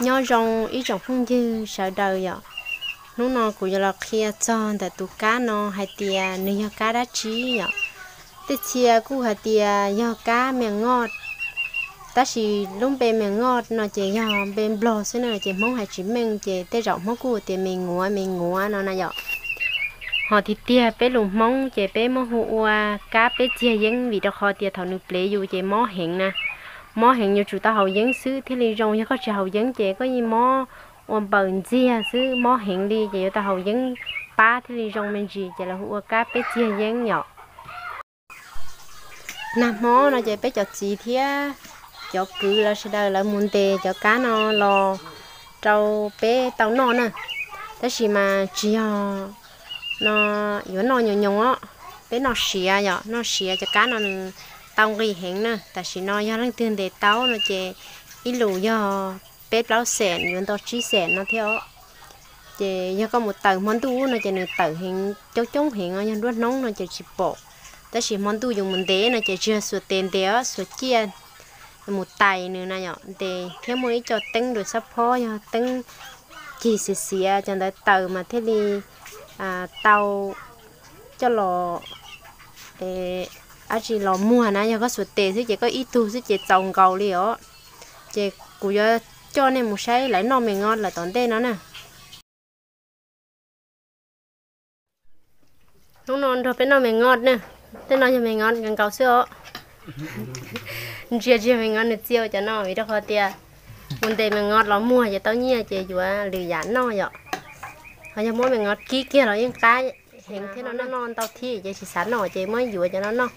Nyob zoo ib tsoom phooj ywg sawv daws yom. Hnub no kuv yuav los qhia txog ntawm tus kab no hais tias nws yog kab dab tsi yom. Tej txhia kuj hais tias yog kab me ngoj, tab sis lub npe me ngoj no ces yog npe Nplog xwb na, ces Hmoob hais tsis meej, ces tej zaum Hmoob kuj tias me nguav me nguav no na yom. Ho tiag tiag peb lus Hmoob ces peb muab hu ua kab peb txiag yeeb, vim rau qhov tias thaum nws plev yus ces mob heev na. Mob heev yuav tsum tau haus yeeb xwb thiaj li zoo, yog koj tsis haus yeeb ces koj yeej mob ua npaws ntxiag xwb, mob heev li ces yuav tau haus yeeb pab thiaj li zoo me ntsis, ces lawv hu ua kab peb txiag yeeb yom. Nag hmo no ces peb cov txiv thiab cov kwv lawv sawv daws lawv mus ntes cov kab no los rau peb tau noj na. Tab sis mas tsis yog no yuav noj nyoos nyoos os, peb noj siav yom, noj siav. Cov kab no nws tau nqi heev na, tam sim no yog leej twg ntes tau no ces ib lus yog peb plaub xees, yuav nto tsib xees no thiab os. Ces yog koj mus taws hmo ntuj no ces nws tawm heev, coob coob heev os, yog nruab hnub no ces tsis pom. Tab sis hmo ntuj yus mus ntes no ces tsis yog xuas tes ntes os, xuas ciaj mus tais nws na yom, ntes thiab muaj ib co teeb rau sab phob, yog teeb cig xiav xiav cov ntawd taws mas thiaj li tau coj los, dab tsi, los muag na. Yog koj xuas tes xwb ces koj ib tug xwb ces txaus nkaus li os. Ces kuv yuav coj nej mus saib lawv noj me ngos lawm tom ntej no na. Hnub no nrog peb noj me ngos na. Tej no yog me ngos nkaus nkaus xwb os. Ntsia ntsia me ngos nws txia cov no vim rau qhov tias mus ntes me ngos los muag ces tau nyiaj ces yuav lwm yam noj yom. Ho yog muab me ngos kib kiag los yeej qab heev thiab no, noj ntau thiab ces tsis xav noj ces muab yuav cov no noj.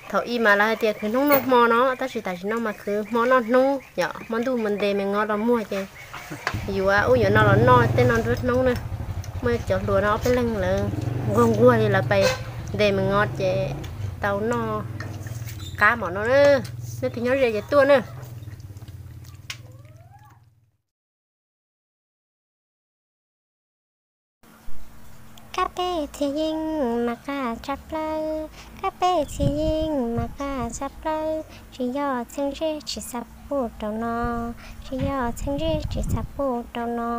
Thaum ub mas lawv hais tias khwv hnub noj hmo no, tab sis tam sim no mas khwv hmo noj hnub yom. Hmo ntuj mus ntes me ngos los muag ces yuav ub yuav no los noj tej no nruab hnub na. Muaj cov hluas no ob peb leeg lawv nquag nquag li lawv pais ntes me ngos ces tau noj qab mom no na. Nej tus nyob ze ces tuaj na. Kab peb txiag yeeb mas qab tshaj plaws, kab peb txiag yeeb mas qab tshaj plaws, tsis yog txheeb ze tsis xav pub rau no, tsis yog txheeb ze tsis xav pub rau no.